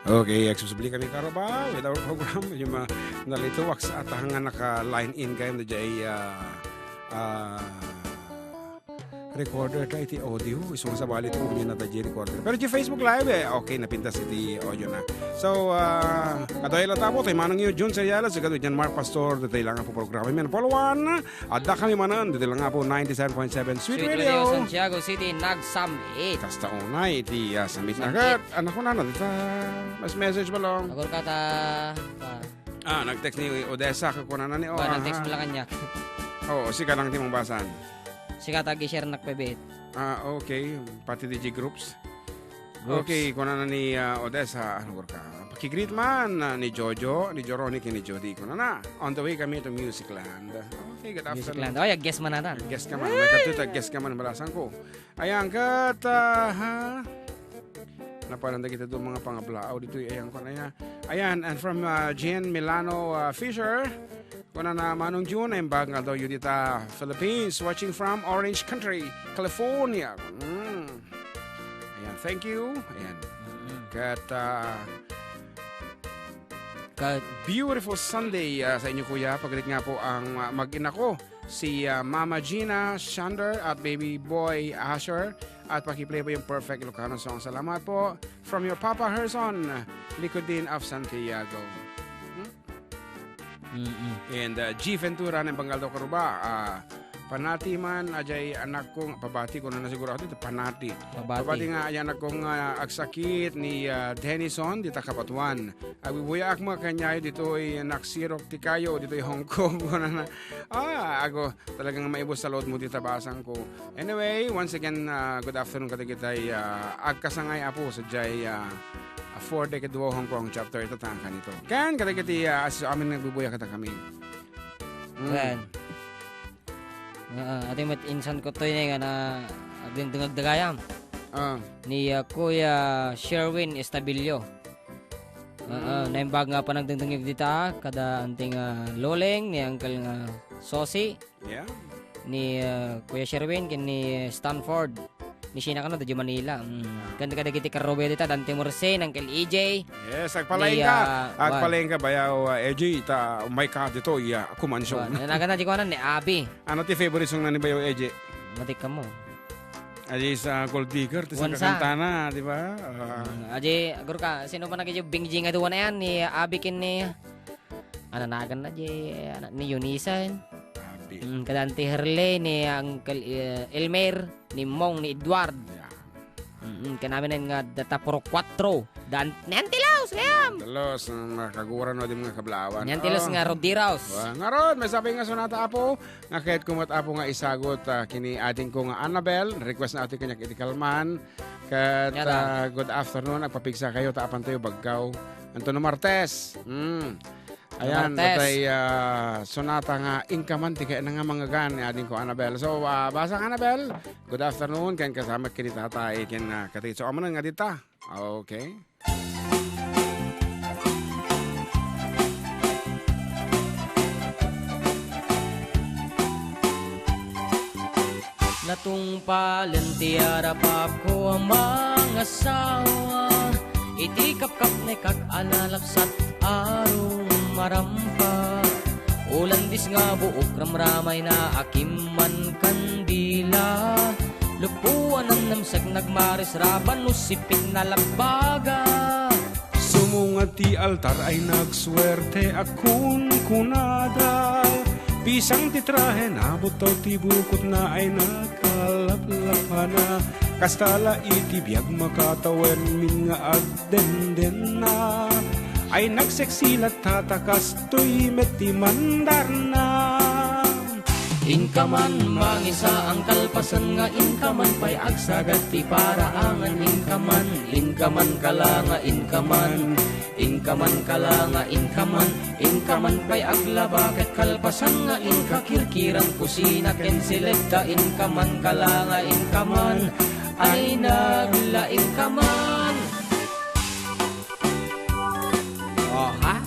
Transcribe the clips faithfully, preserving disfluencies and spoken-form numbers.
Okay, agsusubli kami, Karuba, with our program. Medyo ma-, nalito, waksa ata nga naka-line in kayo na dyan, ah, ah, recorder ta iti audio. Isu nga sabali ti umina ta di recorder. Pero di Facebook Live, eh, okay, napintas iti audio na. So, ah, kaduay lang tapo, tayo manang yun, Jun Seriales, kadu dyan Mark Pastor, detay lang po programa. Yan, follow one. Adda kami manen, ditoy lang nga po, ninety-seven point seven Sweet Sweet Radio. Radio, Santiago City, nagsam-it. Kasta unay, iti, ah, samit na Samit. Ket, anak ko na, no, dita, mas message ba lang? Agor ka ta, pa. Ah, nag-text ni Odessa, kakunana ni, oh, Ba, nag-text aha. Malacanang. Oo, sika lang ti mangbasan. Sika ta, gi-share nak pebet. Ah, okay. Pati di G groups. Groups. Okay, kunana ni, ah, Odessa, ano ka? Pakigreet man, ah, ni Jojo, ni Joroni, ken ni Jody. Kunana, on the way kami to Music Land. Okay, good Music afternoon. Land. Oh, yeah, guest man natan. Guest ka man. May katuta, guest ka man, malasan ko. Ayan, kat, ah, ha? Napanan da kita doon mga pangablaaw dito, ayan ko na yan. Ayan, and from, ah, Jean Milano, ah, Fisher, Kuna na Manong June, ay bagay daw yun dita, Philippines, watching from Orange Country, California. Mm. Ayan, thank you. Ayan. Mm. Kat, ah, Kat- beautiful Sunday, ah, sa inyo, kuya. Pagkita nga po ang, ah, mag-ina ko, si, ah, Mama Gina Shander at Baby Boy Asher. At pakiplay po yung perfect Ilocano song. Salamat po. From your Papa Herson, Likudin of Santiago. Hmm? Mm-mm. And, uh, G Ventura ng Bangaldo Karuba, ah, panati man, ajay anak ko, pabati ko na siguro ako dito, panati. Pabati. Pabati nga, ay anak ko nga agsakit ni, ah, Denison, dita Kabatuan. Agbubuyaak mo kanyayo ditoy naksirok ti kayo, ditoy Hong Kong. Kuna na, ah, ako, talagang maibus sa load mo dita basang ko. Anyway, once again, ah, good afternoon kadagitay, ah, agkasangay apo sa jay, ah, a four decade wo Hong Kong chapter ita tangkan ito. Ken kadagiti, ah, asis amin nagbubuya kada kami. Mm. Ken. Ah, ati met insan ko toy ne nga na agdengdengag dagayam. Ah. Ni, ah, Kuya Sherwin Estabillo. Ah, ah, naimbag nga panagdengdengag dita, kada anting, ah, loleng ni Uncle nga Sosi. Yeah. Ni, ah, Kuya Sherwin, ken ni Stanford. Ni Sheena kano, da Manila. Mm. Ken kadagiti karrubay dita, Dante Morse, Uncle E J. Yes, agpalain Ni, ka. Ah, Agpalain ka, bayaw, ah, E J, ta umay ka dito, iya, kumansyon. Wan. Nanagan na di ko anan, ni Abi. Ano ti favorite song na ni bayaw E J? Matik ka mo. Adi sa Gold Digger, ti Wan sa sa. Kantana, di ba? Ah. Mm, adi, agur ka, sino pa nagidyo bingjing nga duwa na yan? Ni Abi ken ni, ananagan na di, anak ni Eunice, eh. Abi. Mm, kadanti Herle, ni Uncle, eh, Elmer, ni Mong, ni Edward. Yeah. Mm, kanamin nga data puro kwatro. Dan, ni Auntie Laus, ngayam! Auntie Laus, ang mga kaguran, no, di mga kablawan. Ni Auntie Laus Oh. nga, Rodiros. Wa, ngarod, may sabi nga sonata, apo, nga kahit kumat, apo, nga isagot, ah, kini ading ko nga Annabel, request na ati kanya iti kalman. Kat, Yata. ah, good afternoon, agpapigsa kayo, taapan tayo, bagkaw. Antonio Martes. Mm. Ayan, Martes. Batay, ah, sonata nga inkaman ti kaya nga mangagan, ading ko Annabel. So, ah, basa nga, Annabel, good afternoon, ken kasama kini tatay, ken, ah, kati. So, amanan nga dita. Okay. Natungpalen ti arapapko a mangasawa, iti kapkapnekak a nalapsat a rumarampa. Ulandis nga buok ramramayna a kimman kandila. Lupuan a namsek nagmaris raban no sipit na labbaga. Sumunga ti altar ay nagsuerte a kunkunada. Pisang ti trahe, nabutaw ti bukotna ay nagkalaplapana. Kasta la iti biag makatawen min nga agdendenna. Ay nagseksi latta ta kastoy met ti mandarna. Inkaman mangisaan kalpasan nga inkaman pay agsagat ti paraangan inkaman, inkaman kala nga inkaman, inkaman kala nga inkaman, inkaman pay aglaba ket kalpasan nga inka kirkirang kusina ken selecta inkaman kala nga inkaman ay nagla inkaman. Oh, ha?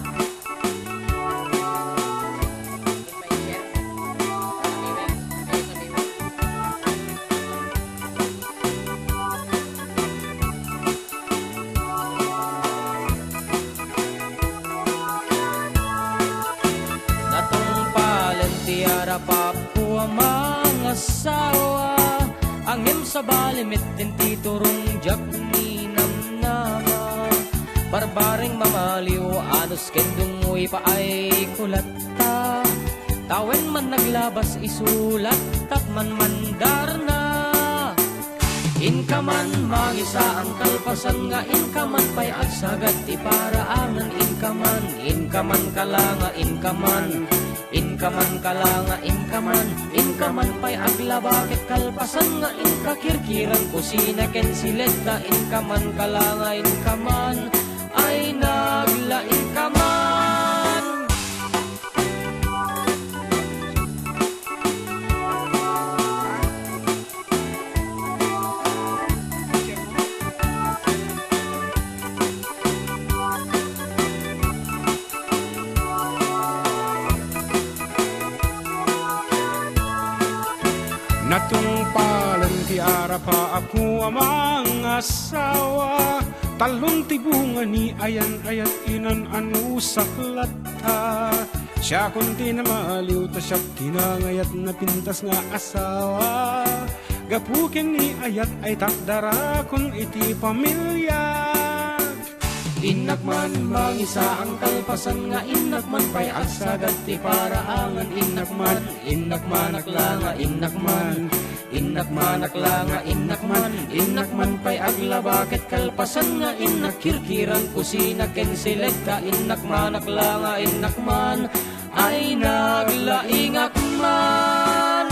Apapo a mangasawa, ngem sabali met ti turong diak ninamnama. Barbareng mamaliw, anus ken dungngoy paay ko latta. Tawen man naglabas isu latta, manmandarna. Inka man mangisaang kalpasan nga inka man pay agsagad ti paraangan, inka man, inka man kala nga inka man, inka man kala nga inka man, inka man pay aglaba ket kalpasan nga inka kirkirang kusina ken siled ta inka man kala nga inka man ay naglaing ka man. Natungpalen ti arapa a kuamang asawa, talon ti bunga ni ayan-ayat inan-anusak latta. Siakon ti namaliw ta siak ti nangayat napintas nga asawa. Gapu ken ni ayat ay takdarakon iti pamiliak. Innak man mangisaang kalpasan nga innak man pay agsagad ti paraangan, innak man, innak man akla nga innak man, innak man akla nga innak man, innak man pay aglaba ket kalpasan nga innak kirkirang kusina ken siled ta innak man akla nga innak man ay naglaingak man.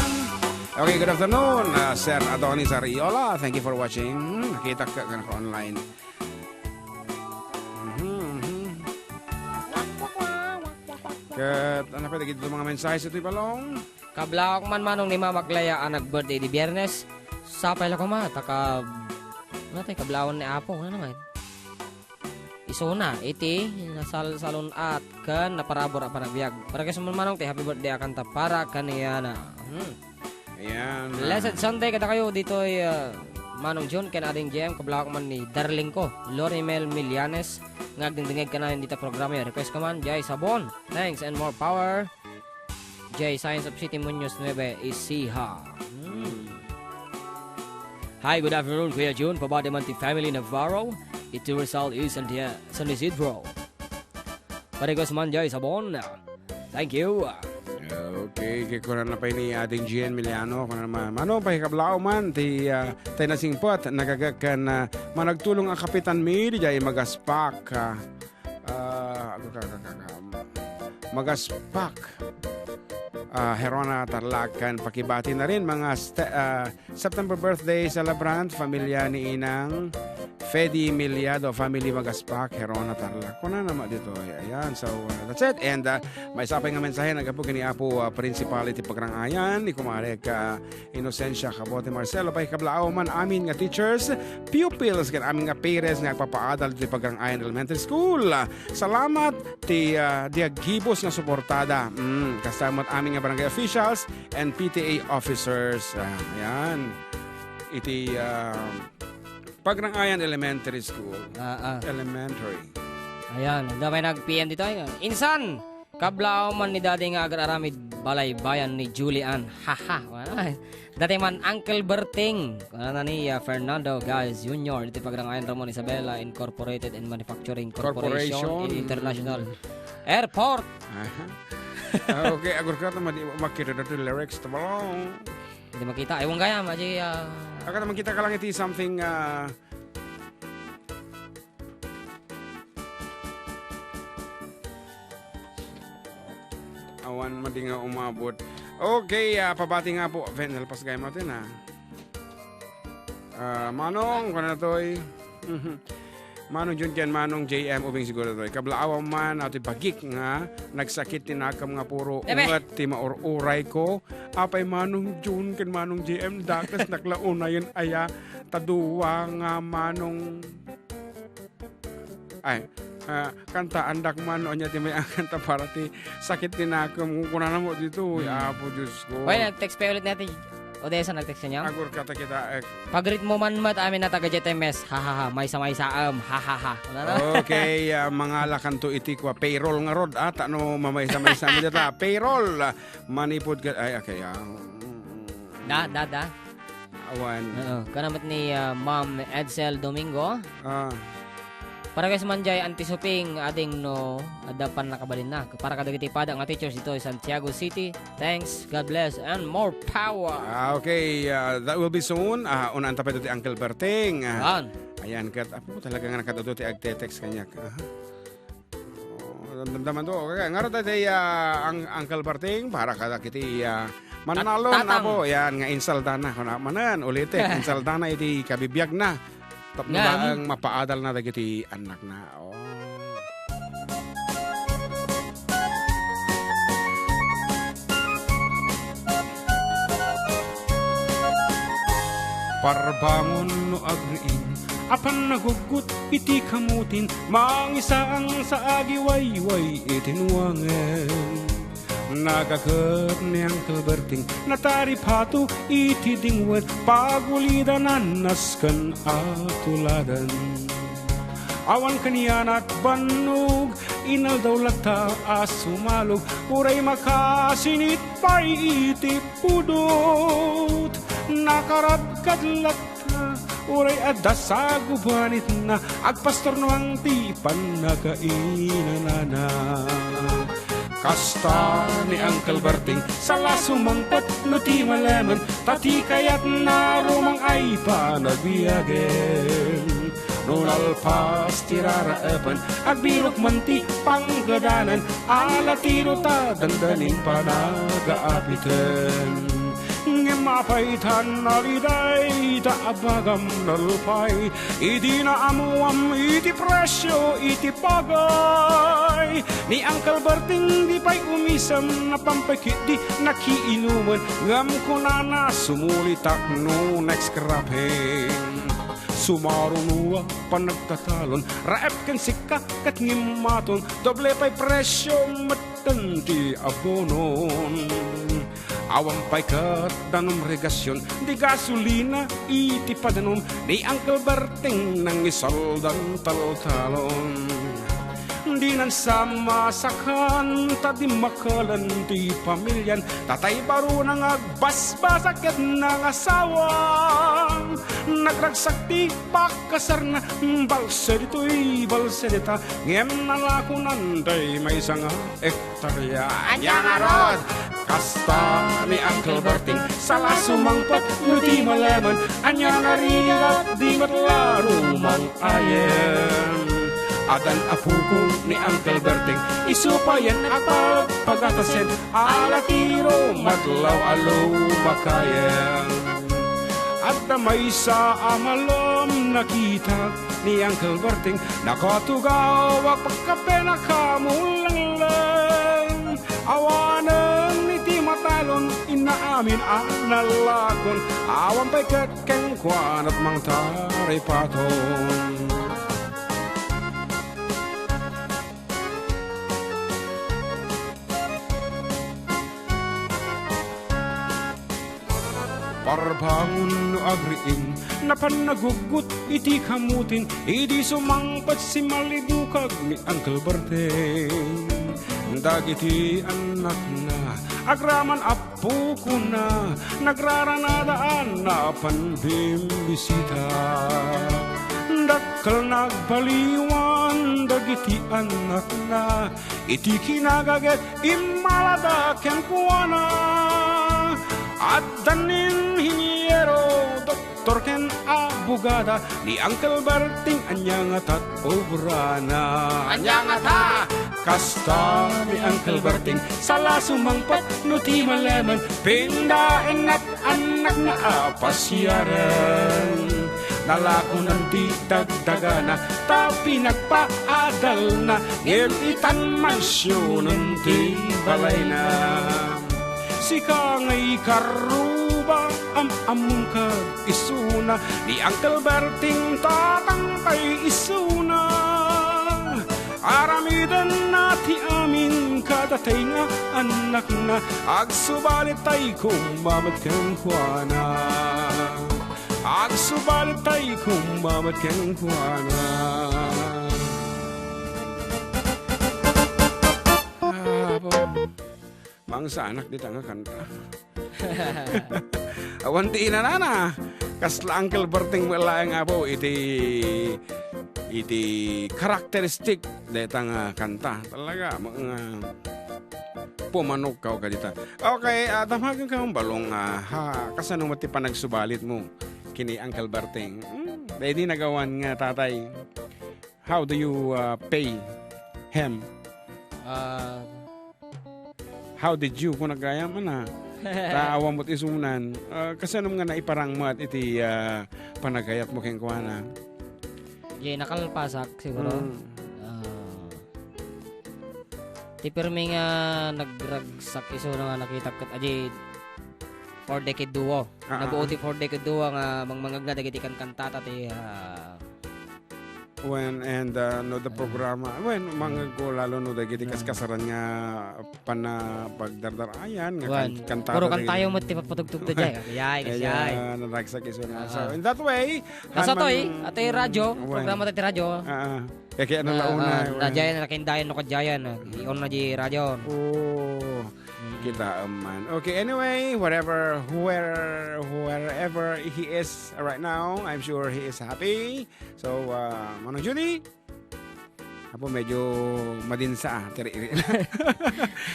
Okay, good afternoon, uh, Sir Adonis Arriola. Thank you for watching. Hmm, nakita ka, ka online. Mhm, mhm. Ket, ano pa, dagiti mga mensahe sa ito'y balong? Kablawak man manong ni Mama Clea a nag-birthday di Biyernes. Sapay la koma, ta ka, ano tayo, kablawan ni Apo, ano naman? Isuna, iti nasalsalun-at ken naparabur a panagbiag. Para kay sumon manong ti happy birthday a kanta para kaniana. Hmm. Ayan. Blessed Sunday kadakayo ditoy, ah, Manong Jun ken Ading J M, kablawak man ni darling ko, Lorimel Millanes, nga agdingdingeg kanayon dita programa. Request ka man, Jai Sabon. Thanks and more power. Jay, Science of City Muñoz nueve, Ecija. Hmm. Hi, good afternoon, Kuya Jun. Pabati man ti family Navarro. Iti Rizal East San, San Isidro. Parigos man, Jay Sabon. Thank you. Okay, kay kunan na pay ni Ading Gian Miliano, kunan man. Mano, pay kablaaw man, ti, ah, tay nasingpet, nagagak kan, ah, managtulong a kapitan mi, di jay magaspak, ah, ah, ago ka, ka, ka, ka, magaspak. Ah, Herona Tarlac, ken pakibati na rin mga ste-, ah, September birthday celebrant, familia ni Inang Fedi Miliado, family Magaspak, Herona Tarlac. Kuna na ma dito. Ayan, so, uh, that's it. And, uh, may sapay nga mensahe naggapu kini Apo, uh, Principal iti Pagrangayan, ni Kumare ka Inocencia Cabote Marcelo, pay kablaaw man amin nga teachers, pupils, ken amin nga parents nga agpapaadal iti Pagrangayan Elementary School. Salamat ti, uh, diaggibus nga suportada. Mm, kastamot amin nga barangay officials, and P T A officers. Ah, ayan. Iti, ah, Pagrangayan Elementary School. Ah, ah. Elementary. Ayan, damay nag-P M dito. Insan, kablaaw man ni Daddy nga agar-aramid balaybayan ni Julian. Haha. Dati man, Uncle Berting. Ano na ni, ah, Fernando Gales Junior, dito Pagrangayan Ramon Isabela Incorporated and Manufacturing Corporation, Corporation. International Airport. Aha. Ah, okay, agur ka, madi-, makita na ti lyrics, tabang. Hindi makita. Ewan kaya, maji, ah. Aka naman kita ka lang iti something, ah, awan, madi nga umabot. Okay, ah, pabati nga po. Ven, nalpas gaya mo, tin, ah. Ah, Manong, kuna toy. Manong Jun ken Manong J M, ubing siguro toy. Kablaawan man, ati bagik nga nagsakit ti nakem nga puro Ebe! Unget ti maur-uray ko. Apay Manong Jun ken Manong J M, dakes naklaunayen aya, ta dua nga Manong, ay, ah, kantaandak man, no, anya ti may kanta para ti sakit ti nakem. Kunana mo dito, uy, Hmm. Apo Diyos ko. Oy, nag-text pa ulit natin. Odessa nag-text kaniam. Agur ka ta kita, eh. Pagritmo man met amin a taga J T M S. Hahaha, maysa-maysaem. Hahaha. Wala na. Okay, ah, mangalakanto iti kua payroll ngarud, ah, ta no mamaysa-maysa mi dita. Payroll, ah, manipud ka, ay, okay, ah. Da, da, da. Awan. Oo, kuna met ni, ah, Ma'am Edsel Domingo. Ah. Para kay man jay Auntie Suping, ading no adda pannakabalinna. Para kadagiti pada nga teachers ditoy Santiago City, thanks, God bless, and more power. Ah, okay, ah, that will be soon. Ah, unaan ta pay ti Uncle Berting. Ah, Yan. Ayan, ket, apo, talaga nga nakadudo ti agte-text kaniak. Aha. Oh, damdamdam to. Okay, ngarud tayo, ah, ang Uncle Berting, para kadagiti, ah, mananalon, Tatang. Apo, yan, nga insaldana. Kuna manen, ulitek, insaldana iti kabibiagna. Tapno Ngem? Laeng mapaadalna dagiti annakna. Oh. Parbangon no agriing, apan naguggut iti kamutin, mangisaang sa agiwayway iti nuangen. Nagaket ni Uncle Berting, nataripato iti dingwen, pagulidanan nasken a tuladen. Awan kanianat bannog, inaldaw latta a sumalog, uray makasinit pay iti pudot. Nakaradkad latta, uray adda sagubanitna, agpastornuang ti pannakainanana. Kasta ni Uncle Berting, sala sumangpet no ti malemen, ta ti kayatna rumang ay panagbiagen. No nalpas ti raraepen, agbirok man ti panggedanan, ala tiro ta dandanin panagaapiten. Ngem apay ta naliday ta abagam nalpay, idi naammuam iti presio iti pagay. Ni Uncle Berting di pay umisem, napampay ketdi nakiinumen, ngem kunana sumulitak no next cropping. Sumaruno a panagtatalon, raep ken sikka ket ngimmaton, doble pay presio metten ti abonon. Awan pay ket danum regasion, di gasolina iti padanom, ni Uncle Berting nangisaldan taltalon. Dinan sa masakan ta dimmakelen ti pamilian, tatay baruna nga agbasbasa ket nangasawa. Nagragsak ti pakasarna, balse ditoy, balse dita, ngem nalakonan ti maysa nga hektarya. Ania ngarud? Kasta ni Uncle Berting, sala sumangpet no ti malemen, ania nga rigat di met la rumang ayen. Adan a pukong ni Uncle Berting, isu payen a pagpagatasen, ala tiro madlaw a lumakayen. Adda maysa a malem nakitak ni Uncle Berting, nakatugaw a pagkape nakamulengleng. Awanen iti matalon, inna amin a nalakon, awan pay ket kenkuana mangtaripaton. Parbangon no agriing, napan naguggut iti kamutin, idi sumangpet si malidukag ni Uncle Berting. Dagiti annakna, agraman a pukona, nagraranada a napan bimbisita. Dakkel nagbaliwan dagiti annakna, iti kinagaget immalada kenkuana. Adda ni inhiniero, doktor ken abogada, ni Uncle Berting ania ngata ti obrana. Ania ngata? Kasta ni Uncle Berting, sala sumangpet no ti malemen, pindaenna ti annakna a pasiaren. Nalakonan ti dagdagana, ta pinagpaadalna, ngem itan mansionen ti balayna. Sika nga ikarruba, am-ammom kad isuna, ni Uncle Berting tatang pay isuna. Aramidenna ti amin kad Tatay nga annakna, agsubalit tay kummamet kenkuana. Agsubalit tay kummamet kenkuana. Ah, bo. Mangsanak dita nga kanta. Awan ti inanana. Kasla Uncle Berting met laeng, Apo, iti, iti karakteristik dayta nga kanta. Talaga, mga pumanok ka kadita. Okay, ah, damagen ka, Balong, ah, ha, kasano met ti panagsubalit mo kini Uncle Berting? Hmm, daydi nagawan nga tatay. How do you, ah, pay him? Ah, How did you? Kung nagayam, ana. Ta awan mo't isunan. Ah, kasano nga naiparang met iti, ah, panagayat mo kenkuana? Jay, nakalpasak, siguro. Mm. Ah, ti pirmi nga nagragsak isu nga nakitak ket, aji, Four Decade Duo. Ah, Nabuo ah. ti Four Decade Duo nga mangmangagna dagiti kankantata ti, ah, Wen, and, uh, no, the Ah. programa. Wen, Mm. mangagko lalo no dagiti Mm. kaskasaran nga panna-, pagdardarayan nga Wen. kan-, kanta Puro dagiti kantayo met ti papatugtog da jay. Kayay, Kaya, kayay. naragsak isu na. Ah, So, ah. in that way, Nasa han toy, man-, atay radyo, mm, wen. programa tayo ti radyo. Ah, ah. Kaya, kaya nang Ah, launa, ah, wen. na jay, nakindayan no kadjayan, ah. Mm. Iyon na di radyo. Oh, Mm. kita man. Okay, anyway, whatever, where, wherever he is right now, I'm sure he is happy. So, ah, Manong Judy, Apo, medyo madinsa, ah, tiri-, iri.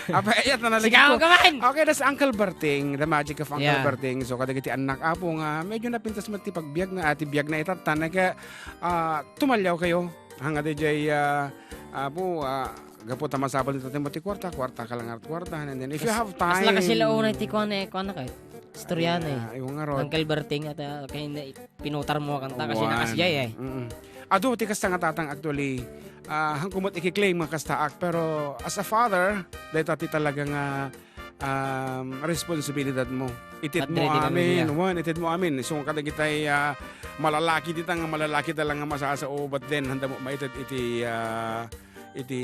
Apa, ayat na nalagay Sigaw ko. ka man! Okay, that's Uncle Berting, the magic of Uncle Yeah. Berting. So, kadagiti annak, Apo, nga medyo napintas met ti pagbiag na, ah, ti biag na itatan, kaya, ah, tumalyaw kayo. Hanga di jay, ah, Apo, ah, gapu ta masapul dita ti kwarta, kwarta ka lang at kwarta. And then, if you Kas-, have kasla kasi time, launay ti kuan eh, kuan na kay. Istorya na eh. Ay, ah, yung nga, Rod. Uncle Berting at, ah, kay na-, pinutar mo kanta kasi Wan. nakasiyay eh. Mm-mm. Adu, ti kasta nga tatang actually, ah, han kumot ikiklaim nga kastaak, pero as a father, dayta ti talaga nga, um, responsibilidad mo. Itid mo Padre de amin, familia. wan, itid mo amin. So, kadagitay, ah, malalaki dita nga malalaki ta lang nga masasao, but then, handa mo maited iti, ah, iti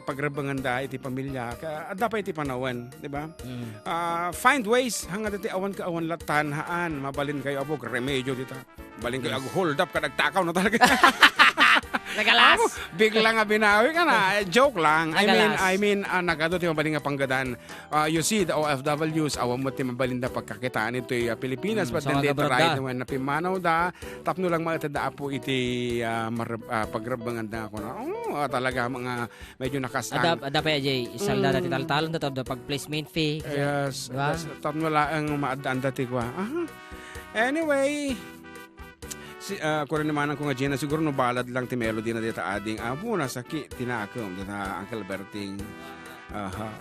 pagrebenganda iti pamilya. Ka-, adda pay iti panawen, di ba? Mm. Ah, find ways, hanga dati awan ka awan latan, haan, mabalin kayo, Apo, remedyo dita. Balin kayo, Yes. ag-hold up, kadagtakaw na talaga. Nagalas. Apo, bigla nga binawi ka na. Eh, joke lang. I mean, Nagalas. I mean, ah, nagado ti mabalin nga panggadan. Ah, you see, the O F Ws, awan mo ti mabalinda pagkakitaan ito'y, ah, Pilipinas, Mm, but so then they nga gabarda. tried when napimanawda, tapno lang maitedda, Apo, iti, ah, mareb-, ah, pagrebenganda ako na, oh, ah, talaga, mga medyo nakastan. Adda, adda pa, Jay, isalda dati Mm. taltalon, dati adda pag placement fee, kasi, Yes, di ba? Yes, tapno laeng maaddaanda ti kua. Aha. Anyway, Si, ah, kuno ni manang ko nga Gina, siguro no balad lang ti melody na dita ading, ah, muna saki tinakem dita Uncle Berting. Aha.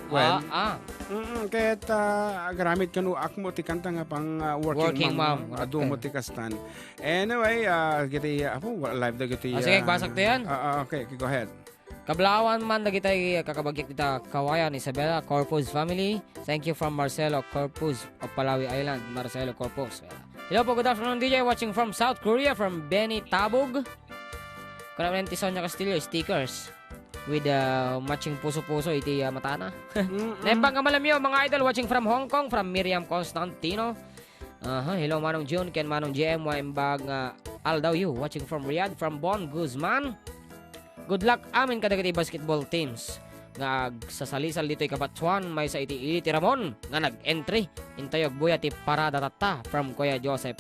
Well, Ah, ah. mm, ket, ah, agaramid kano akmo ti kanta nga pang, ah, working Working mom. mom. Adu mo Okay. ti kastan. Anyway, ah, giti, ah, apo, wa-, live da giti, Ah, sige, ah, basag to yan. ah, ah, okay, okay, go ahead. Kablawan man dagitay kakabagyak dita Kawayan, Isabela Corpus family. Thank you from Marcelo Corpus of Palawi Island, Marcelo Corpus. Hello po, good afternoon, D J. Watching from South Korea, from Benny Tabog. Kuna man ti Sonia Castillo, stickers with, uh, matching puso-puso iti, uh, matana. Mm-mm. Naimbag nga malamyo, mga idol, watching from Hong Kong, from Miriam Constantino. Aha, hello, Manong Jun, ken Manong J M, maimbag nga aldaw you. Watching from Riyadh, from Bon Guzman. Good luck amin kadagiti basketball teams nga agsasalisal ditoy Cabatuan, maysa iti Ili ti Ramon nga nag-entry. Intayo agbuya ti parada tatta from Kuya Joseph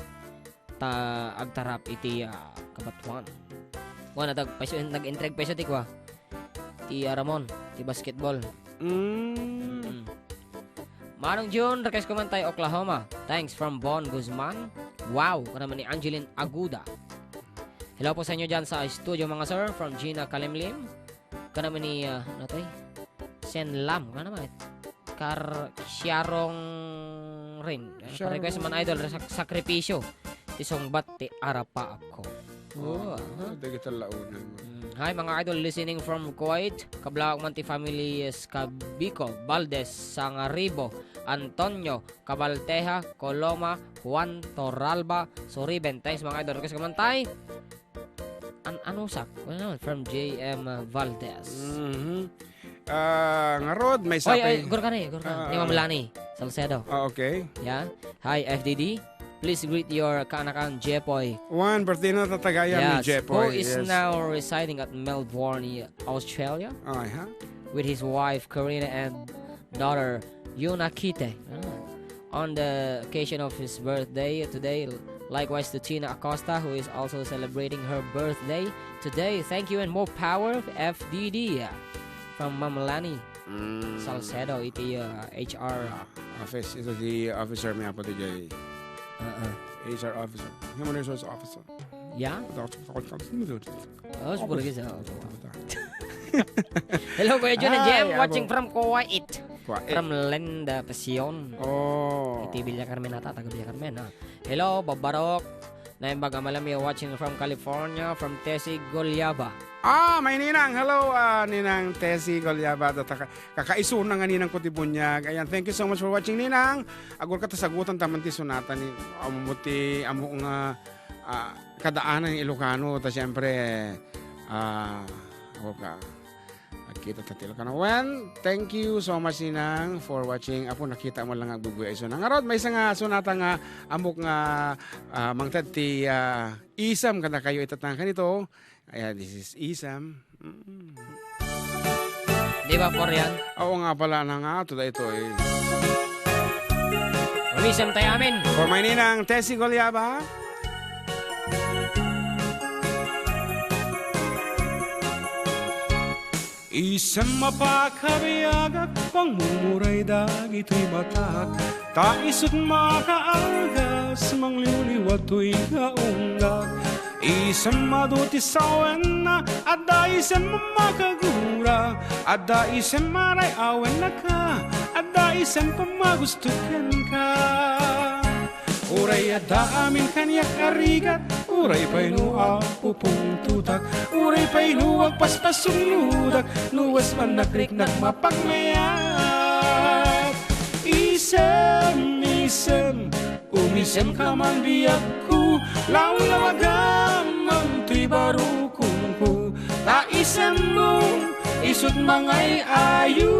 ta agtarap iti, ah, Cabatuan. Wan, nag-, nag-entry agpayso ti kua. Ti, ah, Ramon, ti basketball. Mm. Mm. Manong Jun, request ko man tayo Oklahoma. Thanks from Bon Guzman. Wow, kana man ni Angeline Aguda. Hello po sa inyo dyan sa studio, mga sir. From Gina Kalimlim. Kana man ni, ah, ano to eh? Sen Lam, kana man eh? Kar-, Siarong Rin. Ah, Siarong request man, idol, sak-, sakripisyo. Ti sungbat ti arapaak ko. Oh, Oh, aha. Digital launay mo. Mm. Hi, mga idol, listening from Kuwait. Kablaak man ti family Escabico, Valdez, Sangaribo, Antonio, Cabalteja, Coloma, Juan Torralba, Suriben. Thanks, mga idol. Request ko man tay. An-, anusak? Ano naman? From J M Valdez. Mhm. Ah, ngarud, may Oy, sapay. Ay, gurkani, gurkani. Ah, Ni Ma'am ah. Lani Salcedo. Ah, okay. Yeah. Hi, F D D. Please greet your kaanakan, Jepoy. Wan, birthday na tatagayan ni Yes, Jepoy. Who is Yes. now residing at Melbourne, Australia, Ay, ha? with his wife, Karina, and daughter, Yuna Kite. Ah. On the occasion of his birthday today, likewise to Tina Acosta, who is also celebrating her birthday today. Thank you and more power, F D D. From Ma'am Lani Mm. Salcedo, iti, uh, H R. Ah, office, ito si officer mi apo ti jay. Uh-uh. H R officer. Human resource officer. Yeah? Ito, ito, ito, ito, ito. Oh, siguro Office. gisa. Ito, ito, ito. Hello, Kuya John and Ay, Jem, abo. watching from Kuwait. Kuwait. From Linda Pasion. Oh. Iti Villa Carmen ata, taga Villa Carmen, ha? Hello, Bob Barok. Naimbag a Malami, watching from California, from Tessie Goliaba. Ah, may ninang. Hello, ah, Ninang Tessie Goliaba. Data ka, kakaisuna nga ninang ko ti bunyag. Ayan, thank you so much for watching, Ninang. Agurka ta sagutan taman ti sunata ni, amo ti, amo nga, ah, kadaanan nga Ilocano. Ta siyempre, ah, ako ka. Nagkita ta ti Ilocano. Well, thank you so much, Ninang, for watching. Apo, nakita mo lang agbubuya iso na. Ngarud, maysa nga sunata nga amok nga, ah, mangted ti, ah, isem kada kayo itatang kanito. Ayan, this is isem. Mm. Di ba, Korean? Oo nga pala na nga, ito da ito eh. Umisem tayo amin. For my Ninang, Tessie Goliaba. Isem a pakabiagak, pangmurmuray dagitoy matak. Ta isut makaalgas, mangliwliwa toy nga unggak. Isem adu ti sawenna, adda isem a makagura. Adda isem a ray-awen naka, adda isem a magusto kenka. Uray adda amin kaniak a rigat, uray pay no apupungtotak, uray pay no agpaspasungnodak, no wes man nakriknak mapagmayat. Isem, isem, umisemka man biagko, lawlawagam man toy barukongko, ta isemmo, isut mangay-ayo.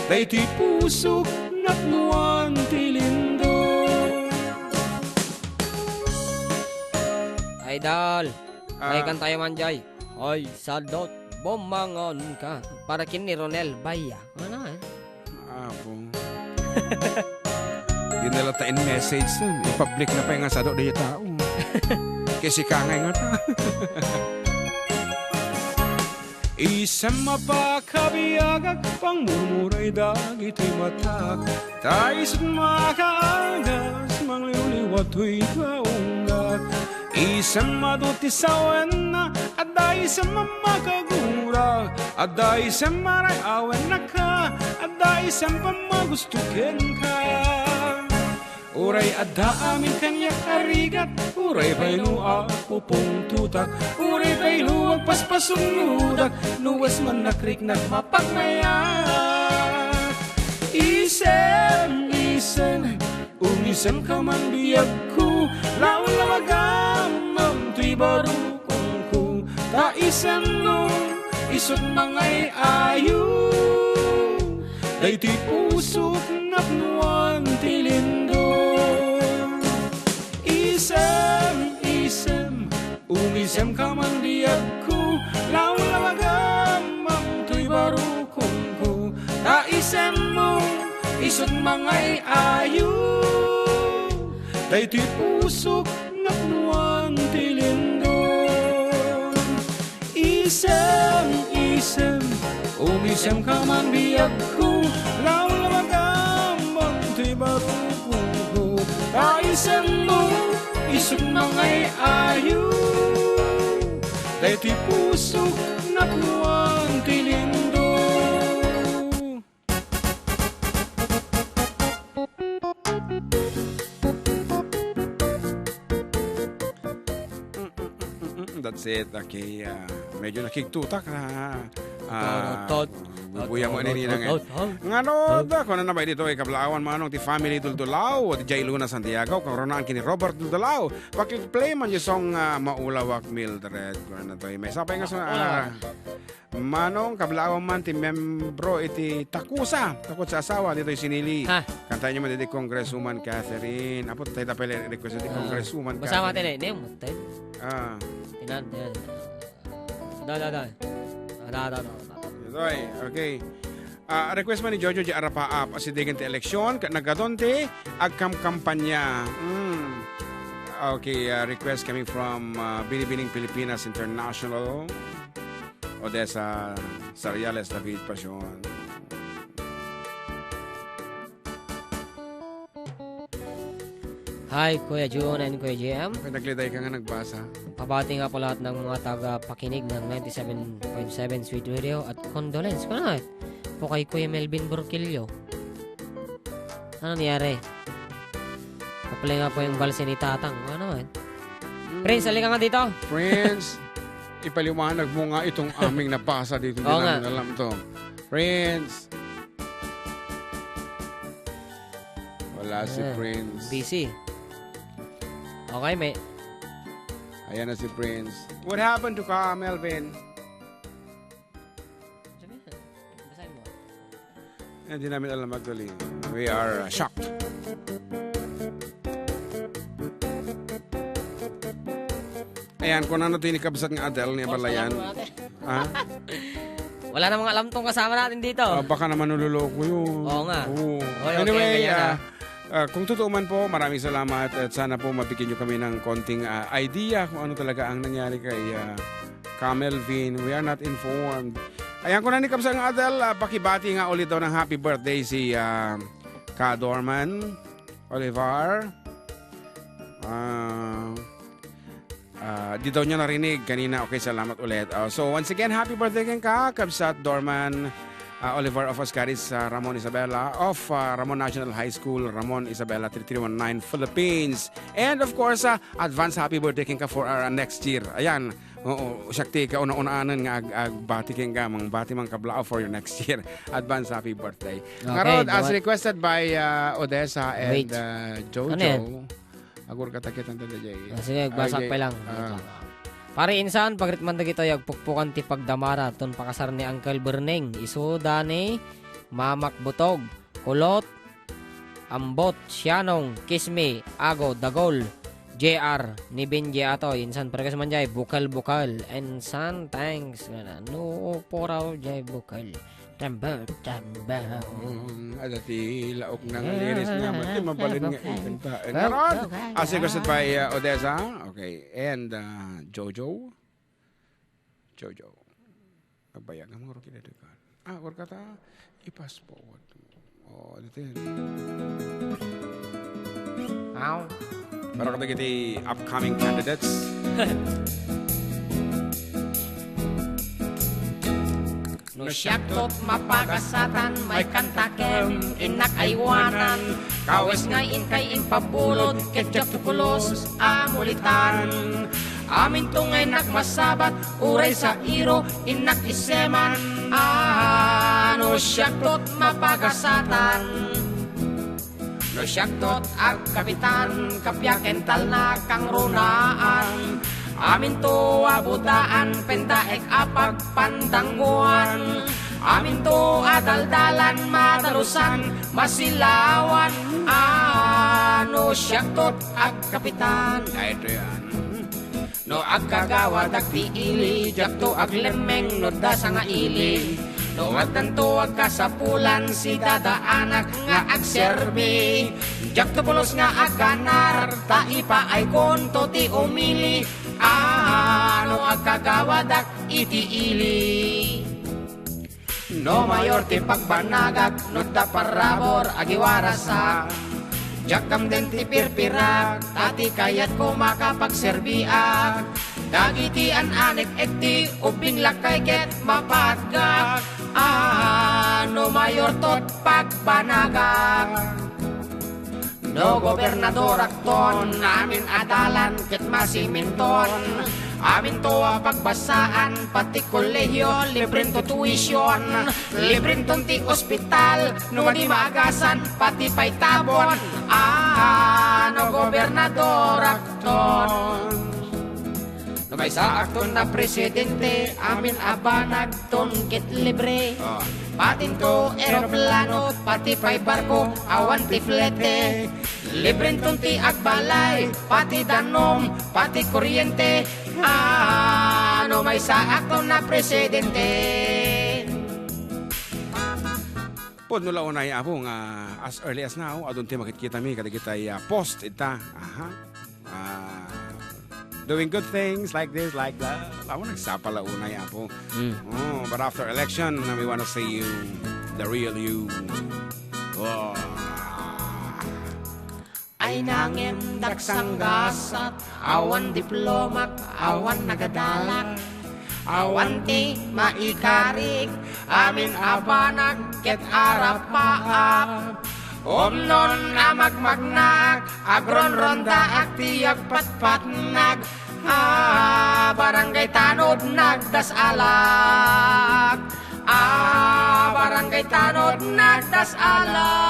Daytoy pusok napnoan ti lindol. Idol, Ah. ay kantayo man jay. Ay, sadot, bumangon ka. Para ken ni Ronel Baya. Ano eh? Apo. Di na lang ta in message dun. I-public na pay nga sado di tao. Kasi kangay nga ta. Isem a pakabiagak, pangmurmuray dagitoy matak. Ta isut makaalgas, mangliwliwa toy kaunggak. Isem adu ti sawenna, adda isem a makagura. Adda isem a ray-awen naka, adda isem a magusto kenka. Uray adda amin kaniak a rigat, uray pay no apupungtotak, uray pay no agpaspasungnodak, no wes man nakriknak mapagmayat. Isem, isem, umisemka man biagko, lawlawagam man toy barukongko, ta isemmo, isut mangay-ayo. Daytoy pusok napnoan ti lindol. Isem, isem, umisemka man biagko, lawlawagam man toy barukongko, ta isemmo, isut mangay-ayo. Daytoy pusok napnoan ti lindol. Isem, isem, umisemka man biagko, lawlawagam man toy barukongko. Ta isemmo, isut mangay-ayo. Daytoy pusok napnoan ti lindol. Mm, that's it. Okay, ah, medyo nakigtutak na. Ah, Tarot, tarot, bubuya mo tarot, ni Ninang, eh. Tarot, tarot. Ngano da, kung ano na ba dito, eh, kablaawan, manong ti family Duldulaw, ti Jay Luna Santiago, kung ronaan kini Robert Duldulaw. Paki-play man yung song, ah, Maulawak Mildred. Kung ano to, eh, may sapay nga song, ah, Maulawak. Manong, kablaawan man ti membro iti Takusa, Takusa asawa, ditoy Sinili. Ha? Kantaenyo man iti Congresswoman Catherine. Apo, tayo tapay request iti Ah, Congresswoman basta Catherine. Mati, ne, ne, mati. Ah. Tinan, tinan. Da, da, da. Ah, da, da, da, da. Itoy, okay. Ah, request man ni Jojo J. Arapaap, asidegen ti eleksyon, ket naggadon ti agkamkampanya. Mm. Okay, ah, request coming from, ah, Binibining Pilipinas International. Odessa Sariales David Pasion. Hi, Kuya Jun and Kuya J M. Ay, nagliday ka nga nagbasa. Pabati nga po lahat ng mga tagapakinig ng ninety-seven point seven Sweet Radio at condolence ko na po kay Kuya Melvin Burquillo. Ano nangyari? Kapalay nga po yung balse ni Tatang. Ano naman? Mm. Prince, halika nga dito. Prince, ipaliwanag mo nga itong aming nabasa dito. Oo nga. Hindi namin alam to. Prince. Wala si Ah, Prince. Busy. Okay, may Ayan na si Prince. What happened to ka, Melvin? Sabi na. Basahin mo. Eh, di namin alam, actually. We are, uh, shocked. Ayan, kung ano to yung kabsat nga Adele ni Balayan. Basta lang po natin. Ha? Wala namang alam tong kasama natin dito. Ah, baka naman naloloko yun. Oo nga. Oo. Okay, okay, Anyway, ganyan ah, na. ah, kung totoo man po, maraming salamat at sana po mabigyan nyo kami ng konting, ah, idea kung ano talaga ang nangyari kay, ah, Ka Melvin. We are not informed. Ayan, kung nani kabsat nga Adele, ah, pakibati nga ulit daw ng happy birthday si, ah, Ka Dorman Olivar. Ah, ah, di daw niya narinig kanina. Okay, salamat ulit. Ah, so, once again, happy birthday kenka, Kabsat Dorman, ah, Olivar of Oscaris, ah, Ramon Isabela of, ah, Ramon National High School, Ramon Isabela, three three one nine, Philippines. And of course, ah, advance happy birthday kenka for, ah, next year. Ayan. Oo, siak ti kauna-unaan nga ag-, agbati kenka, mangbati man kabla for your next year. Advance happy birthday. Okay, Ngarod, as buwan. Requested by, ah, Odessa and, Wait. ah, Jojo. Ano yan? Agur ka takit ang tanda, Jay. Ah, sige, Ay, basak Jay. pa lang. Ah. Pare insan, pagritman dagito, agpukpukan ti pagdamara, ton pakasar ni Uncle Berneng, isu da ni Mamak Butog, Kulot, Ambot, Sianong, Kismi, Ago, Dagol, J R, ni Benji Atoy, insan pare kas man jay, bukal-bukal, insan thanks, no, puraw jay bukal. Tamba, tamba. Mm, ada ti laok na nga liris nga, mati mabalin nga ikanta. And Ngarod, as requested by, uh, Odessa. Okay, and, uh, Jojo. Jojo. Agbayag nga mga rugi na dekan. Ah, or kata, i-fast forward. Oh, ano to yun? Ow. Para kadagiti upcoming candidates. No siak tot mapagasatan, may kantakem, innak aywanan. Kawes nga inkay impabulod, ket diak to pulos a mulitan. Aminto nga innak masabat, uray sa iro, innak iseman. Ah, no siak tot mapagasatan. No siak tot agkapitan, kapiaken talna kangrunaan. Aminto a butaan, pendaek a pagpandanggoan. Aminto a daldalan, madalusan, masilawan. Ah, no siak tot agkapitan. Daytoy, ah. No agkagawadak ti ili, diakto aglemmeng no dasa nga ili. No addanto agkasapulan, sidadaanak nga agserbi. Diakto pulos nga agganar, ta ipaaykonto ti umili. Ah, no agkagawadak iti ili. No mayor ti pagbanagak, no da parabur, agiwarasak. Diak kamden ti pirpirak, ta ti kayatko makapagserbiak. Dagiti an-anek-ek ti ubbing lakkay ket mapatgak. Ah, no mayor tot pagbanagak. No gobernadorakton, amin a dalan ket masiminton. Aminto a pagbasaan, pati kolehiyo, librento tuition. Librenton ti ospital, no madi maagasan, pati pay tabon. Ah, no gobernadorakton. No Maysaakton a presidente, amin a banagton ket libre. Ah. Patinto, eroplano, pati pay barko, awan ti flete. Librenton ti agbalay, pati danum, pati kuryente. Ah, no maysaakton a presidente. Pudno la unay, Apo, nga as early as now, adun ti makitkitami kadagitay, ah, post ita. Aha. Ah, doing good things like this, like that. Apo, nagsapa la unay, Apo. Mm. Oh, but after election, we wanna see you, the real you. Oh. Ay nangem daksanggasat, awan diplomak, awan nagadalak, awan ti maikarig, amin a banag ket arapaap. Umnon a magmagnaak, agronrondaak ti agpatpatnag, ah, Barangay Tanod nagdasalak. Ah, Barangay Tanod nagdasalak.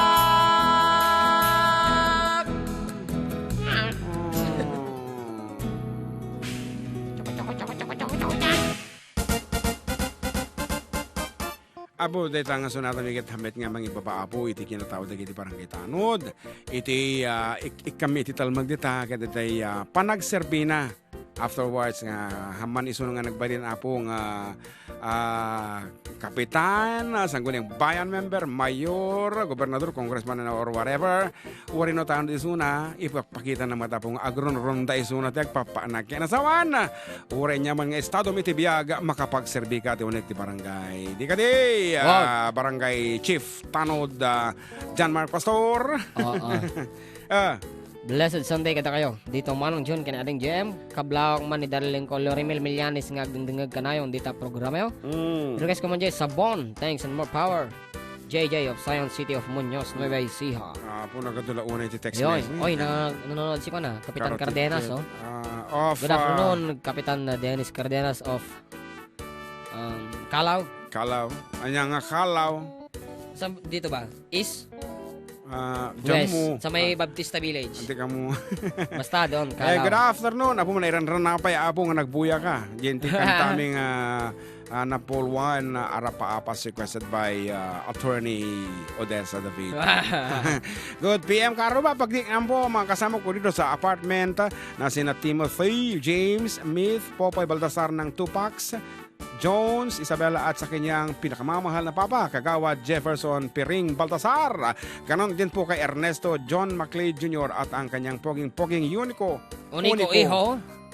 Apo, dayta nga sunatan mi ket met nga mangibaba, Apo, iti kinatao dagiti Barangay Tanod. Iti, ah, ik-, ikkanmi iti talmag dita, ket itay, ah, panagserbina. Afterwards, nga, amman isu nga nagbalin, Apo, nga, ah, kapitan, ah, sangguniang bayan member, mayor, gobernador, congressman, or whatever, uray no tanod isuna, ipakpakita na met, Apo, nga agronronda isuna ti agpapaanak ken asawan. Uray ania man nga estado mi ti biag, makapagserbi ka ti uneg ti barangay. Di kadi, ah, Barangay Chief Tanod, ah, John Mark Pastor. Oo. Ah. Blessed Sunday kadakayo. Dito Manong John ken Ading J M. Kablawak man ni Darling Colorimel Millanes nga agdengdengngeg kanayon dita programayo. Mm. Request ko man jay Sabon. Thanks and more power. J J of Zion City of Muñoz, Nueva Ecija. Ah, Apo, nagadu la unay ti text message. Oy, na, nanonood si kuan, ah, Kapitan Cardenas, oh. Ah, of, Good afternoon, Kapitan, uh, Dennis Cardenas of, um, Calao. Calao. Ania nga Calao? Sa, dito ba? East? Ah, West, sa may Baptista Village. Ante kamo. Basta doon, Calao. Eh, good afternoon. Apo, man, iran-ran na pay, Apo, nga nagbuya ka. Diyan ti kantaming, ah, ah, Napolwan, ah, Arapaapas, requested by, ah, Attorney Odessa David. Good P M, karuba, pagdiknam po, mga kasama ko dito sa apartment, ah, na sina Timothy, James, Mith, Popoy Baltasar ng Tupacs, Jones, Isabella, at sa kanyang pinakamamahal na papa, Kagawad Jefferson Piring Baltasar. Ganon din po kay Ernesto John McLeod Junior at ang kanyang poging-poging Unico. Uniko, Uniko. Iho.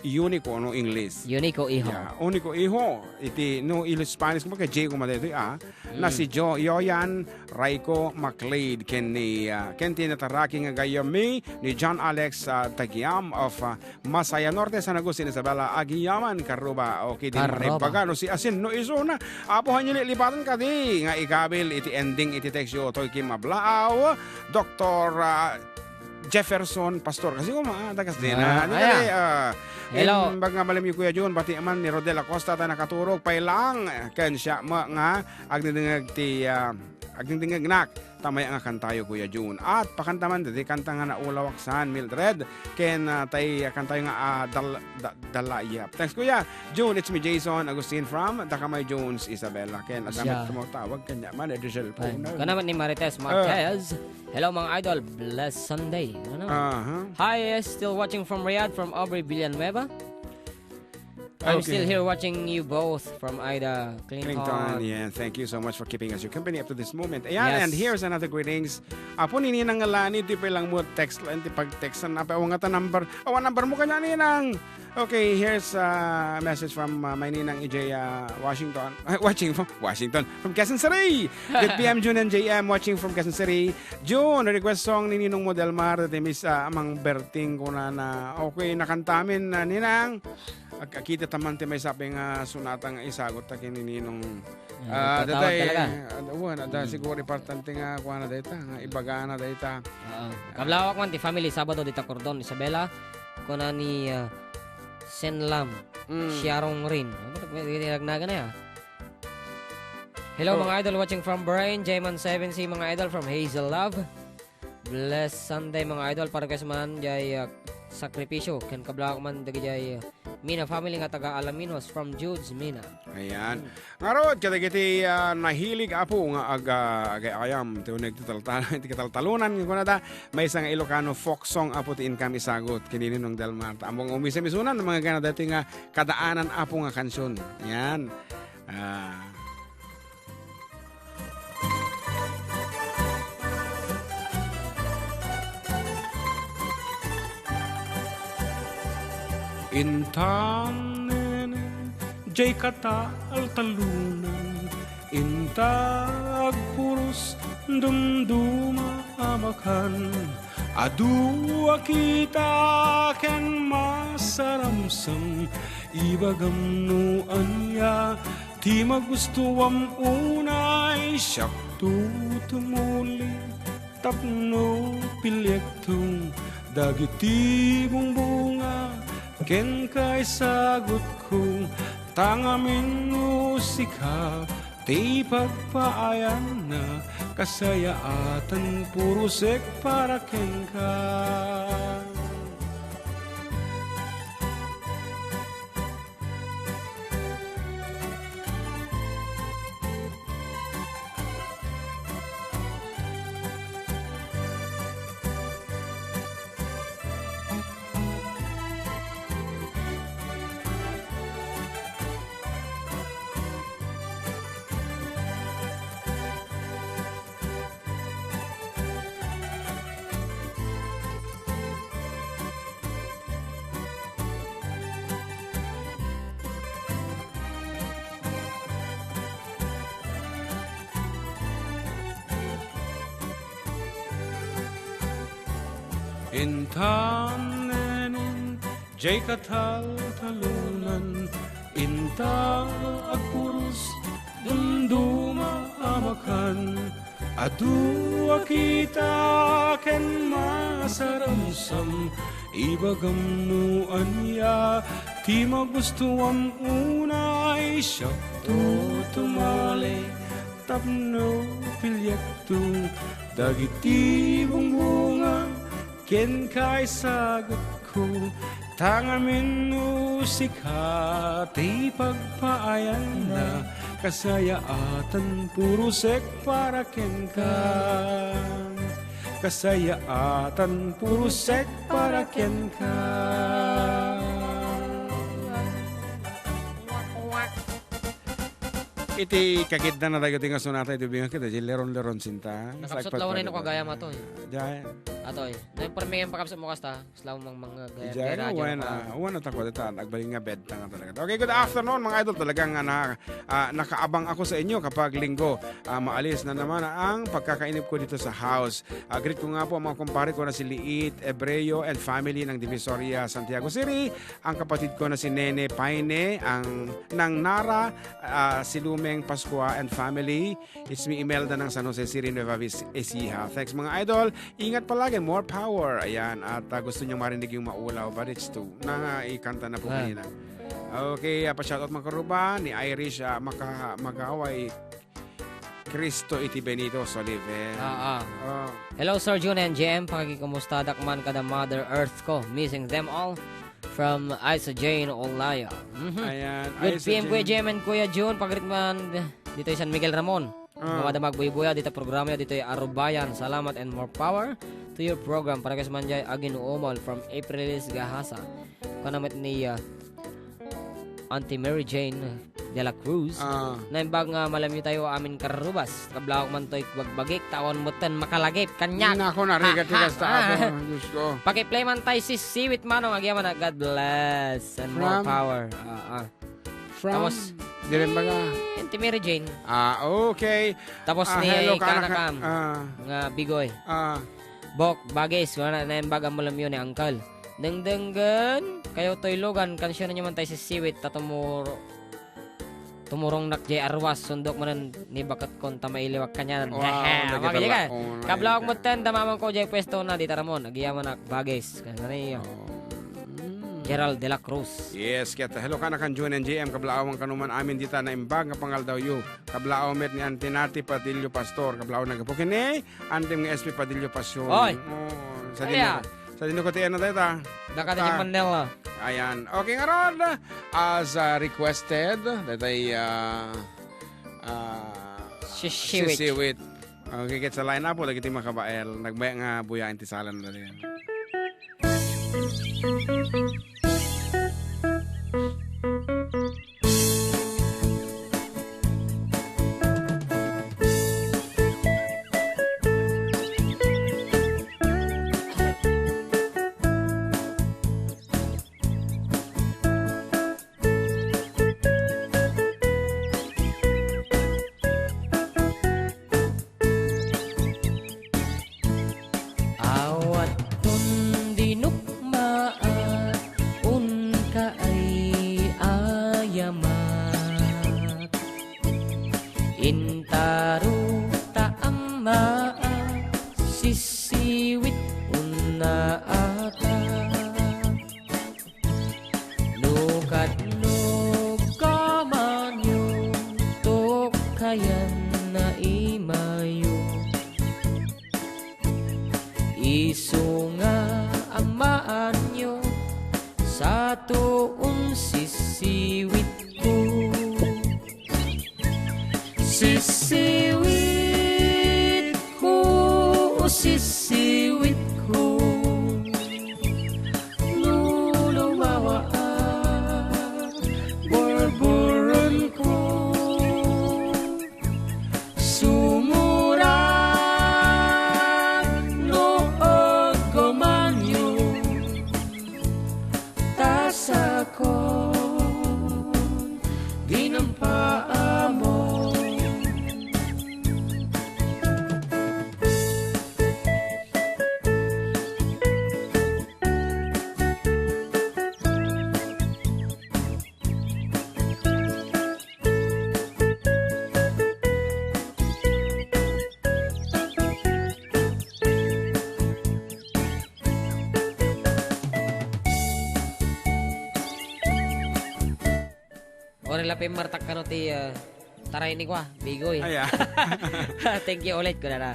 Unico, no English. Unico, iho. Yeah, Uniko, iho. Iti, no, ilo Spanish, kumbaga, J, kumbaga, ito, ah. Mm. Na si Jo, Yoyan Raiko McLeod, ken ni, ah, ken ti nataraki nga gayyem mi, ni John Alex, ah, Tagiam of, ah, Masaya Norte, San Agustin, Isabela, Agiyaman, Karuba, o kidi Karuba. Manay Bagano, si Asin, no isuna. Apo, hanyo lilipatan kadi, nga ikabil iti ending iti text yo, toy Kim Ablaaw, Doktor, ah, Jefferson Pastor. Kasi kuma, ah, tagas din, Ah, ah, di aya. Kadi, ah, Hello. Imbag nga malim yo, Kuya Jun, bati man ni Rodel Acosta, ta nakaturog, pay lang, ken siya, ma, nga, agdingdingag ti, ah, agdingdingag nak. Tamay nga kantayo, Kuya Jun. At pakantaman dati kanta nga naulawak san, Mildred. Ken, ah, tay kantayo nga, ah, dal-, da-, dalayap. Thanks, Kuya Jun. It's me, Jason Agustin from Dakamay Jones, Isabela. Ken, adamit Siya. Tumawag kanya man, eh, di cellphone Ay, na. Kanaman ni Marites Ah. Marquez. Hello, mga idol. Blessed Sunday. Ano? Aha. Hi, still watching from Riyadh, from Aubrey Villanueva. I'm Okay. still here watching you both from Ida Clinton. Clinton, yeah. Thank you so much for keeping us your company up to this moment. Ayan, Yes. and here's another greetings. Apo ni Ninang Lani, di pa lang mo text lang, di pag-text na pa, nga ta number. Awan number mo kanya, Ninang. Okay, here's a message from, uh, my Ninang E J, uh, Washington. Watching from Washington, from Quezon City. Good P M, June and J M, watching from Quezon City. June, request song ni Ninong Modelmar, that is, uh, Amang Berting, kunana. Okay, nakantamin, uh, Ninang. Agkakita taman ti maysa pay nga sunata nga isagut ta ken ni Ninong. Ah, Ah, patawag datay, talaga. Ah, wan, ada Mm. siguro importante nga kuana dayta, nga ibagana dayta. Oo. Kablawak man ti family, Sabado dita Cordon, Isabela, kuna ni, ah, Senlam, Mm. Sharon Rin. Ano ba, may, may nagnagan na ya? Hello, Oh. mga idol, watching from Bahrain, Jayman seven C, mga idol, from Hazel Love. Blessed Sunday, mga idol. Para kay man, jay, ah, sakripisyo ken kablak man dagiti Mina family nga taga Alaminos from Jude's Mina. Ayan. Mm. Ngarud, kadagiti, ah, nahilig, Apo, nga aga-, agay-ayam ti uneg ti taltal-, ti kataltalonan nga kunada, maysa nga Ilocano folk song, Apo, ti inkam isagut ken ni Ninong Delmar. Ta ammong umisamisunan, mga gana dati nga kadaanan, Apo, nga kansion. Ayan. Ah. Intan, nene, jay kataltalonan, inta agpuros dumduma a makan. Adu a kita ken masaramsam, ibagam no ania ti magustuam, unay siakto tumuli tapno piliekto dagiti bungbunga kenka isagutko, ta ngamin no sika ti pagpaayanna, kasayaatan purosek para kenka. Intan, nenen, jay kataltalonan, inta agpuros, dumduma a makan. Adu a kita ken masaramsam, ibagam no ania ti magustuam, unay siakto tumali tapno piliekto dagiti bungbunga kenka isagutko, ta ngamin no sika ti pagpaayanna, kasayaatan purosek para kenka. Kasayaatan purosek para kenka. Iti kagidna na dagiti nga sonata, iti bingak ita, di leron-leron sinta. Nakapsut lawanay no kagayam ato, eh. Jay. Ato, eh. Naimpormi nga pakapsut mo kasta, selaw mang mga gayam. Jay, gayam, wen, ah, wen, atakwa dita, agbalin nga bed, tanga talaga. Okay, good afternoon, mga idol. Talagang, ah, na, ah, nakaabang ako sa inyo kapag Linggo. Ah, maalis na naman ang pagkakainip ko dito sa house. Ah, greet ko nga po ang mga kumpare ko na si Liit, Ebreo, and family ng Divisoria, Santiago City. Ang kapatid ko na si Nene Paine, ang nang Nara, ah, si Lumeng Pascua and family. It's me, Imelda ng San Jose City, Nueva Vez-, Ecija. Thanks, mga idol. Ingat palagi. More power. Ayan. At, ah, gusto niyang marinig yung maulaw, but it's two. Na, ikanta na po kanina. Okay, ah, pa-shoutout, mga karuba, ni Irish, ah, Maka-, Magaway. Cristo iti Benito Soliven. Ah, ah. Oh. Hello, Sir Jun and J M. Pakikumusta dakman kada Mother Earth ko. Missing them all. From Isa Jane Olaya. Mhm. Ayan, Good Isa P M, Kuya Jane. J M and Kuya Jun, pagritman dito San Miguel Ramon. Ah. Mga damag buybuya, dito programa, dito Arubayan. Salamat and more power to your program. Para kas manjay, Agin Umal from Aprilis Gahasa. Kanamit ni, ah, Auntie Mary Jane de la Cruz. Ah. Naimbag nga malamyo tayo amin karubas. Kablawak man to'y bagbagik, tawan mo ten makalagip. Kanyak. Nako, narigat-rigat ta ako. Diyos ko. Pakiplay man tayo si Siwit Manong. Agyaman na. God bless and more power. Ah, ah. From? Tapos, di rin baga. Auntie Mary Jane. Ah, okay. Tapos ni hello, Kanakam. Ah. Nga Bigoy. Ah. Bok, bagis, wala na, naimbag ang malamyo ni Uncle. Dengdenggen, kayo toy lugan, kansyon nyo man tayo si Siwit, ta tumuro-, tumurong nak jay arwas, sundok manen ni baket kon ta mailiwak kanyan. Wow, lagi. Kablawak mo ten, damaman ko jay pwesto na, di taramon, agiyaman ak, bagis. Kanyan na iyo. Oh. Mm. Gerald de la Cruz. Yes, kaya hello ka na kan June and J M, kablaawan ka naman amin dita na imbag nga pangaldaw yu. Kablaaw met ni Antinati Padillo Pastor, kablaaw na gapu kini, Antim nga S P Padillo Passion. Oy! Oh, sa Kaya, dinner. Sadino ko ti ano dayta? Nakadaging Ah. Manila. Ayan. Okay, ngarud, as, ah, requested, daytay, ah, ah, Sisiwit. Sisiwit. Okay, ket sa line-up, dagiti makabael. Nagbaya nga buya inti salan na rin. Awaton dinukmaat, unka ay ayamat. Intaro ta ammaat, sisiwit unna ata. No kadno kamanyo, tukkayan na imayo. Isu nga ammaanyo, satoon sisiwitko. Sisiwitko, sisiwitko. No lumawaak, burburenko. Sumurak no aggamanyo, ta sakon dinampaamon. Ori la pimmartak kano ti, ah, taray ni kua, Bigoy. Ay, ah. Thank you ulit, kunana.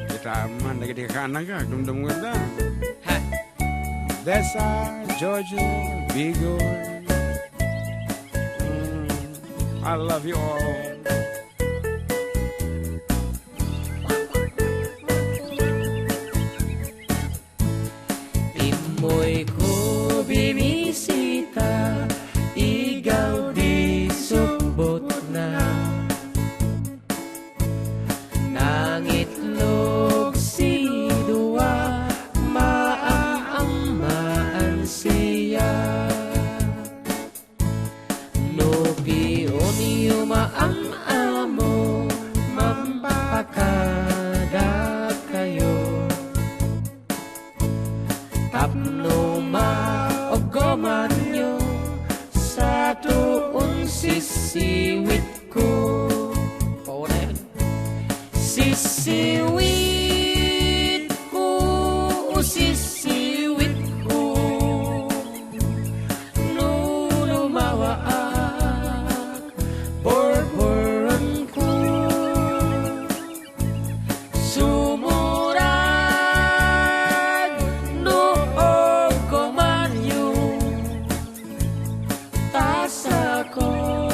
Kita man, dagiti kakaannak, agdumdum ngata. Ha? Dessa, Jojo, Bigoy. Mm, I love you all. Immuyko binisita, igaw di sukbotna. Nangitlog si dua, maammaan siya. No pion yo maam-amo, mampakadakayo. Tapno mauggomanyo, satoon sisiwitko. Paunay. Sisiwitko, sisiwitko. No lumawaak, burburenko. Sumurag no uggomanyo, ta sakon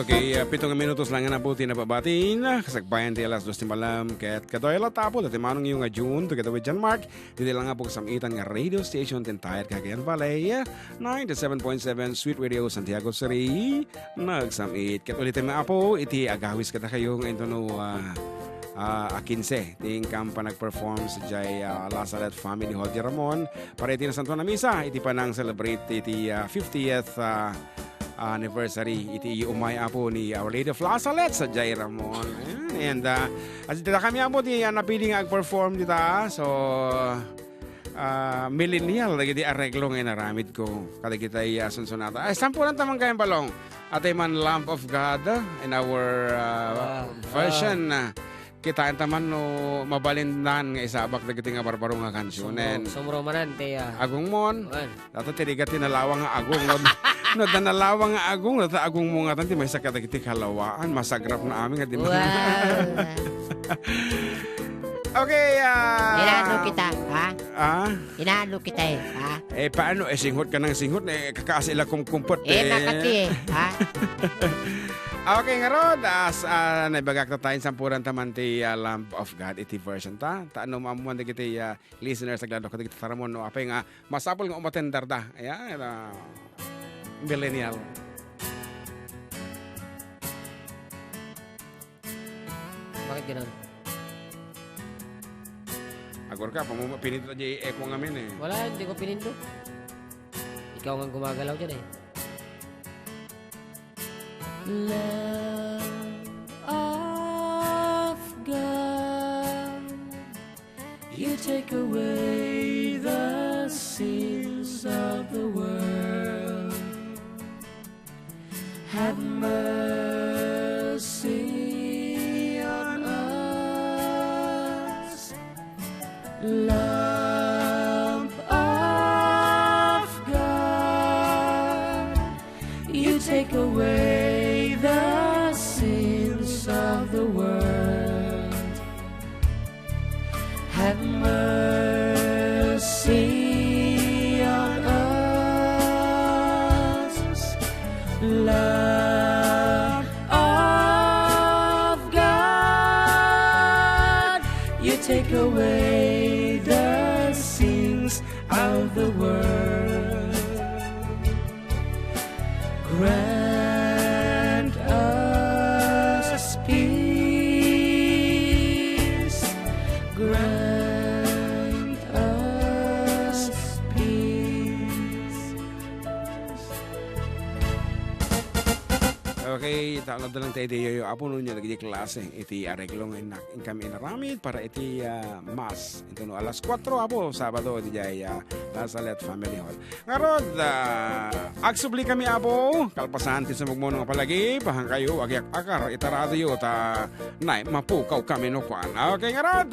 Okay, ah, pito nga minutos lang nga nabuti na pabatin. Kasagbayan ti alas dos ti malam. Ket kaduay la tapo, dati manong iyo nga June, together with John Mark. Didi lang nga pagsamaitan nga radio station, ti entire Cagayan Valley. Ninety-seven point seven Sweet Radio, Santiago City. Nagsamit. Ket ulitem nga apo, iti agawis kadakayo nga intono, ah, ah, a kinse. Ti inkam panagperform sadiay, ah, La Salette Family Hall di Ramon. Para iti nasantuan a misa, iti panang-celebrate iti, ah, fiftieth, ah, anniversary iti umay apo ni Our Lady of La Salette sadiay Ramon. Ayan, and, ah, as dita kami apo ti, ah, napili nga agperform dita. So, ah, millennial dagiti areglo nga inaramid ko. Kadagitay, ah, sunsonata. Ay, sampulan ta man kayan balong. Atay man Lamb of God, ah, in our, ah, Ah, version, ah, Kitaen ta man no mabalindan nga isabak dagiti nga barbaro nga kansionen. Sumro-, sumro manen ti, ah, agungmon. Kuan. Data ti rigat ti nalawang nga agung. No, no, da nalawang nga agung, data agungmo nga tan ti maysa kadagiti kalawaan. Masagrap na amin nga di ma- Wow. Okay, ah, Inaano kita, ha? Ah? Inaano kita, eh, ha? Eh, paano? Eh, singhot ka ng singhot, eh, kakaasi la kumkumpot, Eh, eh. Makati, eh, ha? Okay, ngarud, as, ah, naibagak ta tayo, sampuran taman ti, ah, Lamb of God iti version ta. Ta no maammuan dagiti, ah, listeners, aglalo kadagiti taramon, no, apay nga masapul nga umatender da. Ayan, ah, millennial. Bakit ganun? Agor ka, pamuma-, pinindot na di echo ngamin eh. Wala, hindi ko pinindot. Ikaw nga gumagalaw dyan eh. Lamb of God, you take away the sins of the world. Have mercy on us, Lamb of God. You take away the sins of the world. Have mercy on us, Lamb of God. You take away the sins of the world. Grant us peace. Grant us peace. Okay, ta-, ano lang tayo, Apo, no, niya, nagdi klase, iti areglo nga inak-, inkam inaramid para iti, ah, Mass. Ito, no, alas kuatro, Apo, Sabado, iti jay, ah, La Salette Family Hall. Ngarud, ah, agsubli kami, Apo. Kalpasan ti sumagmamano nga palagi, pahan kayo, agiak-akar, ita radio, ta, nay, mapukaw kami no kuan. Okay, ngarud.